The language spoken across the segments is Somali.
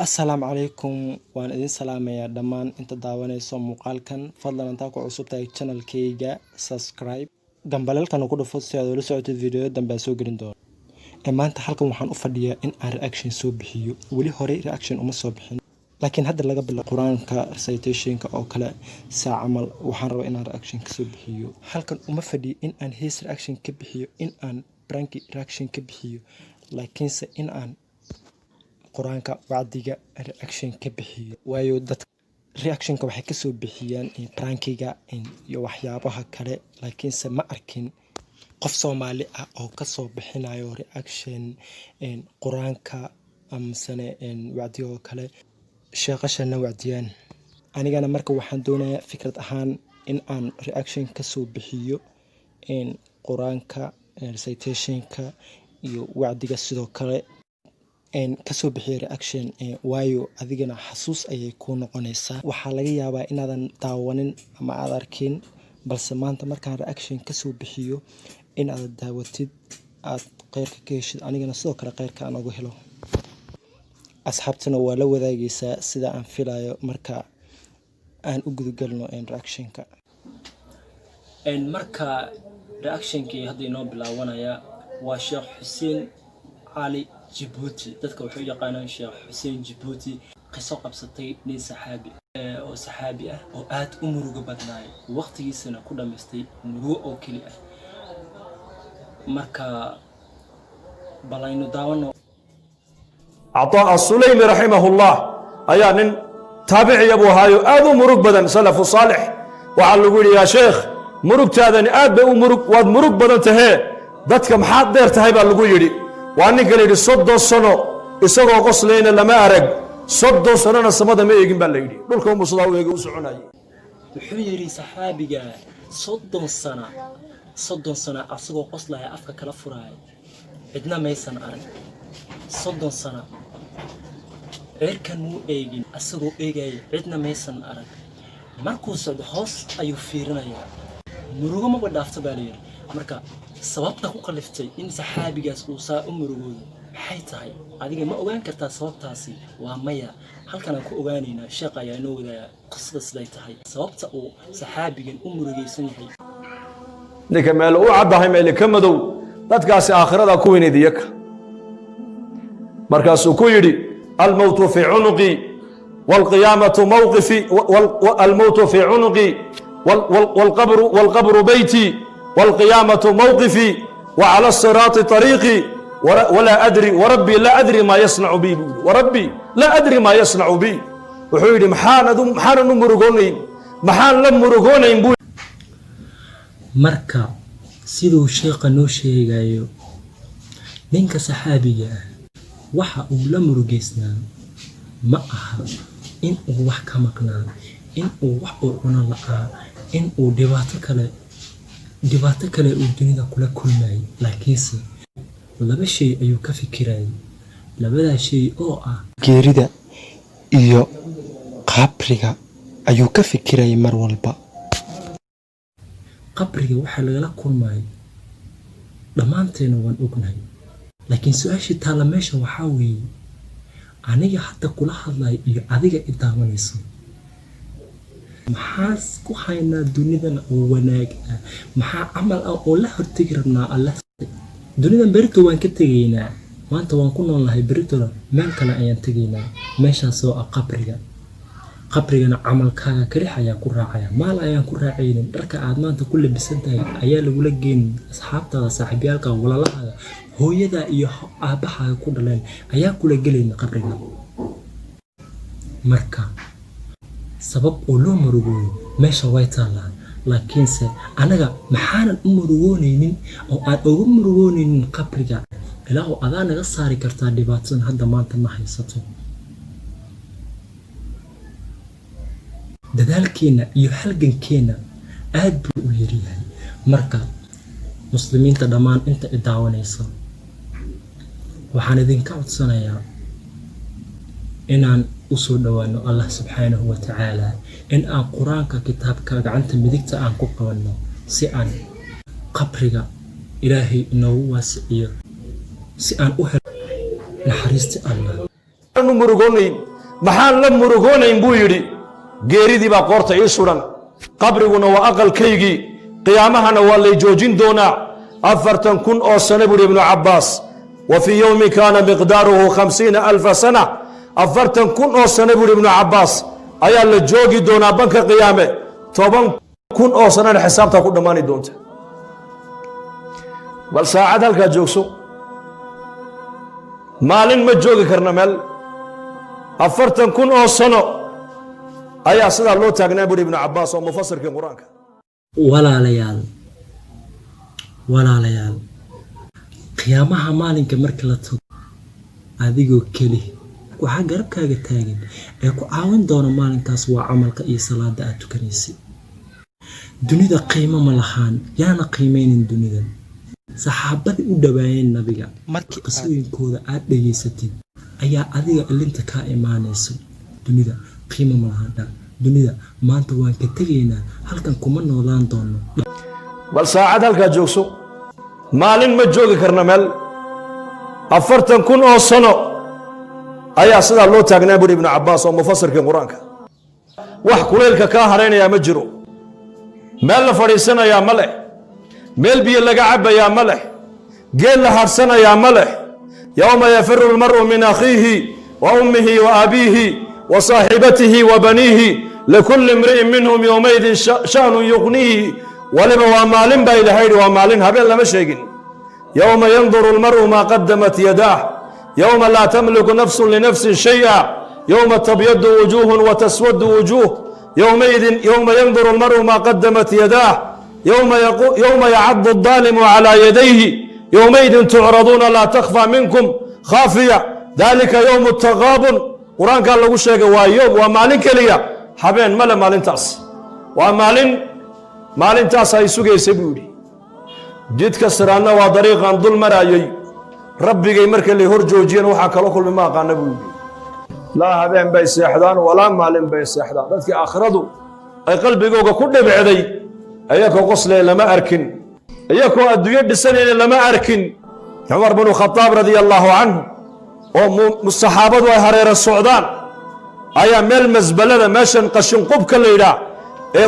Assalaamu calaykum, waan idin salaamayaa dhammaan inta daawanayso muuqaalkan. Fadlan intaa ku cusub tahay channelkayga, subscribe, gambaleelkana ku dhufo si aad ula socotid video dambe aan soo gelin doono. Ee maanta halkan waxaan u fadhiyaa in aan reaction soo bixiyo. Weli horey reaction uma soo bixin, laakiin hadda laga bilaabo Qur-aanka recitationka oo kale saa camal waxaan rabaa inaan reaction kasoo bixiyo. Halkan uma fadhiyo in aan hees reaction ka bixiyo, in aan prank reaction ka bixiyo, laakiinse in aan Qur-aanka wacdiga reaction ka bixiyo, waayo dadka reactionka waxay kasoo bixiyaan prankiga iyo waxyaabaha kale, laakiinse ma arkin qof Soomaali ah oo kasoo bixinayo reaction Qur-aanka amasane wacdiga oo kale, sheeqashana wacdiyaan. Anigana marka waxaan doonayaa fikrad ahaan in aan reaction kasoo bixiyo Qur-aanka recitationka iyo wacdiga, sidoo kale kasoo bixiyo reaction, waayo adigana xasuus ayay kuu noqonaysaa. Waxaa laga yaabaa inaadan daawanin ama aad arkin, balse maanta markaan reaction kasoo bixiyo in aad daawatid, aad kheyrka ka heshid, anigana sidoo kale kheyrka aan uga helo. Asxaabtana waa la wadaagaysaa sida aan filayo. Marka aan u gudagalno reactionka. Marka reactionkii hadda inoo bilaabanaya waa Sheekh Xuseen Cali Jabuuti. Dadka waxay u yaqaanaan Sheekh Xuseen Jabuuti. Qiso qabsatay nin saxaabi oo saxaabi ah oo aad u murugo badnaay, waqtigiisana ku dhammaystay murugo oo keli ah. Marka bal aynu daawano. Cataa Asuleymi raximahullah ayaa nin taabiciya buu ahaayo, aad u murug badan, salafu saalix. Waxaa lagu yidhi: "Yaa sheekh, murugtaadani aad bay u murug, waad murug badan tahee, dadka maxaad dheer tahay?" baa lagu yidhi. Waa ninka la yidhi 30 sano isagoo qoslayna lama arag, 30 sanona samada ma eegin baa la yidhi, dhulka unbuu sidaa u eega u soconayay. Wuxuu yidhi saxaabiga 30 sana, 30 sana asagoo qoslaya, afka kala furaaya, cidna maysan arag. 30 sana cirkan muu eegin, asagoo eegaya cidna maysan arag. Markuu socdo hoos ayuu fiirinayaa, murugo maba dhaafto baa layidhi. Marka sababta ku kaliftay in saxaabigaas uu saa u murugoodo maxay tahay? Adiga ma ogaan kartaa sababtaasi? Waa maya. Halkan aan ku ogaanaynaa. Sheekh ayaa inoo wadaaya qisada siday tahay, sababta uu saxaabigan u murugaysan yahay. Ninka meel u caddahay, meeli ka madow, dadkaasi aakhirada ku weyneyd iyaka. Markaasuu ku yidhi: "Almowtu fii cunuqii waalqiyaamatu mawqifii, almowtu fii cunuqii waalqabru beytii waalqiyaamatu mawqifii wacala asiraati طariiqii, walaa adri warabbii laa adri maa yasnacu bii," buu yidhi. "Warabbii laa adri maa yasnacu bii." Wuxuu yidhi: "Maxaanan u murugoonayn? Maxaan la murugoonayn?" buu. Marka siduu sheekha noo sheegayo, ninka saxaabiga ah waxa uu la murugaysnaa ma aha in uu wax ka maqnaa, in uu wax uu cuno la'aa, in uu dhibaato kale uu dunida kula kulmayay, laakiinse laba shay ayuu ka fikirayay, labadaa shay oo ah geerida iyo qabriga ayuu ka fikirayay mar walba. Qabriga waxaa lagala kulmayay dhammaanteena waan ognahay, laakiin su-aashii taalla meesha waxaa weeye: aniga hadda kula hadlayo iyo adiga i daawanayso, maxaas ku haynaa dunidan oo wanaag ah? Maxaa camal ah oo la hortegi rabnaa Alle? Dunidan berito waan ka tegaynaa. Maanta waan ku noolnahay, beritona meel kale ayaan tegaynaa, meeshaasoo ah qabriga. Qabrigana camalkaaga kelix ayaa ku raacaya, maal ayaan ku raacaynin. Dharka aad maanta ku labisan tahay ayaa lagula geenin. Asxaabtaada, saaxiibyaalka, walaalahaaga, hooyada iyo aabbahaaga ku dhaleen ayaa kula gelayna qabriga. Marka sabab oo loo murugooyo meesha way taallaa, laakiinse anaga maxaanan u murugoonaynin oo aan uga murugoonaynin qabriga? Ilaahu, adaa naga saari kartaa dhibaatadan hadda maanta ma haysato. Dadaalkeenna iyo halgankeenna aad buu u yaryahay. Marka muslimiinta dhammaan inta i daawanaysa, waxaan idinka codsanayaa inaan usoo dhowaano Allah subxaanahu wa tacaala, in aan Qur-aanka, kitaabka gacanta midigta aan ku qabanno, si aan qabriga Ilaahay inoogu waasiciyo, si aan u helo naxariista Allah. Maxaanan u murugoonayn? Maxaan la murugoonayn, buu yidhi. Geeridii baa qoorta ii suran, qabriguna waa aqalkaygii, qiyaamahana waa lay joojin doonaa 40,000 oo sano, buuhi Ibnu Cabbaas. Wa fii yowmin kaana miqdaaruhu 50,000 sana. 40,000 oo sano, buuhi Ibnu Cabbaas, ayaa la joogi doonaa banka qiyaame. 10,000 oo sanana xisaabtaa ku dhammaani doonta. Bal saacad halkaa joogso, maalin ma joogi karna meel. 40,000 oo sano ayaa sidaa loo taagnaa, buuhi Ibnu Cabbaas oo mufasirkii Qur-aanka. Walaalayaal, walaalayaal, qiyaamaha maalinka marka la tago, adigoo keli waxaa garabkaaga taagan ee ku caawin doona maalinkaas waa camalka iyo salaada aad tukanaysay. Dunida qiimo ma lahaan, yaana qiimeynin dunidan. Saxaabadii u dhawaayeen nabiga, Markii aad qisooyinkooda aad dhegaysatid ayaa adiga ilinta kaa imaanayso. Dunida qiimo ma lahaan. Dunida maanta waan ka tegaynaa, halkan kuma noolaan doono. Bal saacad halkaa joogso, maalin ma joogi karna meel. 40,000 oo sano ayaa sidaa loo taagnaa, buuhi Ibnu Cabbaas oo mufasirkii Qur-aanka. Wax kulaylka kaa haraynayaa ma jiro, meel la fadhiisanayaa ma leh, meel biyo laga cabbayaa ma leh, geel la hadhsanayaa ma leh. Yowma yafiru lmar'u min akhiihi wa ummihi wa abiihi wa saaxibatihi wa baniihi, likulli imri'in minhum yowmaidin sha'nun yuqniihi. Waliba waa maalin baa Ilahay yidhi, waa maalin, habeen lama sheegin. Yowma yanduru lmar'u maa qadamat yadaah, yowma laa tamliku nafsun linafsin shay'a, yowma tabyadu wujuuhun wa taswadu wujuuh, yowmaidin yowma yanduru lmar'u maa qadamat yadaah, yowma yacadu الdaalimu calaa yadayhi, yowmaidin tucraduuna laa takhfa minkum khaafiya, dalika yowmu taqaabun. Qur-aankaa lagu sheegay. Waa yowm, waa maalin keliya, habeen male maalintaas. Waa maalin, maalintaas ay sugaysay, buu yidhi. Jidka siraadna waa dariiqan dul maraayey. Rabbigay marka lay hor joojiyeen, waxaa kala kulmi ma aqaana, buu yidhi. Laa habeen bay seexdaan walaa maalin bay seexdaan. Dadkii aakhiradu ay qalbigooga ku dhibicday, iyakoo qoslaya lama arkin, iyakoo adduunyo dhisanayna lama arkin. Cumar binu Khadaab radia allaahu canhu oo saxaabadu ay hareero socdaan ayaa meel masbalada, meeshan qashinqubka la yidhaah ee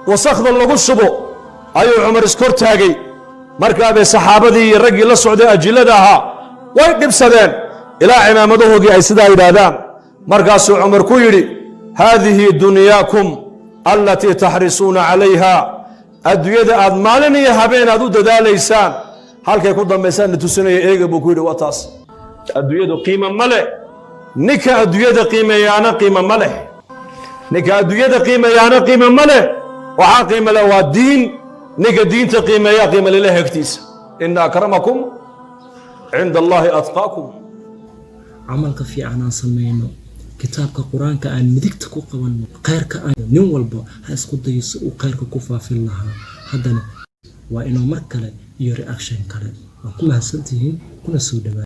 wasakhda lagu shubo, ayuu Cumar iskor taagay. Markaa bay saxaabadii iyo raggii la socday ajillada ahaa way dhibsadeen, ilaa cimaamadahoodii ay sidaa yidhaahdaan. Markaasuu Cumar ku yidhi: "Haadihi dunyaakum allatii taxrisuuna calayha." Adduunyada aad maalin iyo habeen aad u dadaalaysaan halkay ku dambaysaan na tusinaya, eega, buu ku yidhi. Waa taas. Adduunyadu qiimo ma leh. Ninka adduunyada qiimeeyaana qiimo ma leh. Ninka adduunyada qiimeeyaana qiimo ma leh. Waxaa qiimo leh waa diin. Ninka diinta qiimeeyaa qiimo lileh agtiisa. Ina akramakum cinda Allahi atqaakum. Camalka fiican aan samayno, kitaabka Qur-aanka aan midigta ku qabanno, khayrka aan nin walba ha isku dayo si uu khayrka ku faafin lahaa. Haddana waa inuu mar kale iyo reaction kale. Waa ku mahadsantihiin, kuna soo dhawaa.